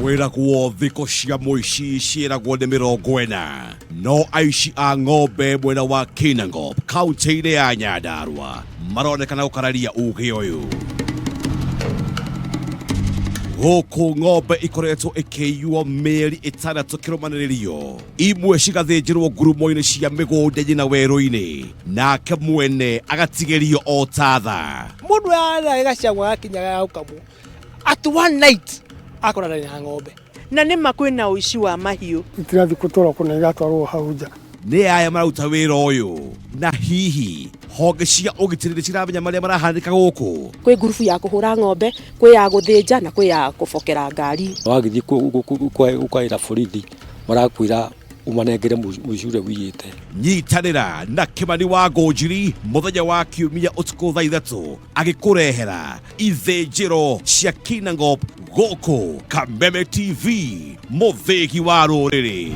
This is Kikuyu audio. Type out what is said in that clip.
Kwĩragwo thikũ cia mũici ciĩragwo nĩ 40, no aici a ng'ombe mwena wa Kinangop kaunti-inĩ ya Nyandarua maronekana gũkararia uge ũyũ. Gũkũ ng'ombe ikoretwo ĩkĩiywo mĩeri 6 kĩrũmanĩrĩrio, imwe cigathĩnjĩrwo ngurumo-inĩ cia mĩgũnda-inĩ na werũ-inĩ, nake mwene agatigĩrio o ta tha. Mũndũ arĩa gacagwa gakinyaga ya gũkamwo at one night akorana na ng'ombe. Na nĩ ma kwĩna ũici wa mahiũ. Itirathiĩ gũtwarwo kũna, iratwarwo hau nja. Nĩ aya mararuta wĩra ũyũ, na hihi honge cia ũgitĩri nĩ ciramenya marĩa marahanĩka gũkũ? Kwĩ ngurubu ya kũhũra ng'ombe, kwĩ ya gũthĩnja na kwĩ ya kũbokera ngari. Wagĩthiĩ gũkaĩra borithi, marakwĩra ũmanengere mũici ũrĩa wiyĩte. Nyitanĩra na Kĩmani wa Ngũnjiri mũthenya wa Kiumia ũtukũ thaa 3 agĩkũrehera ithĩnjĩro cia Kinangop gũkũ Kameme TV, mũthĩgi wa rũrĩrĩ.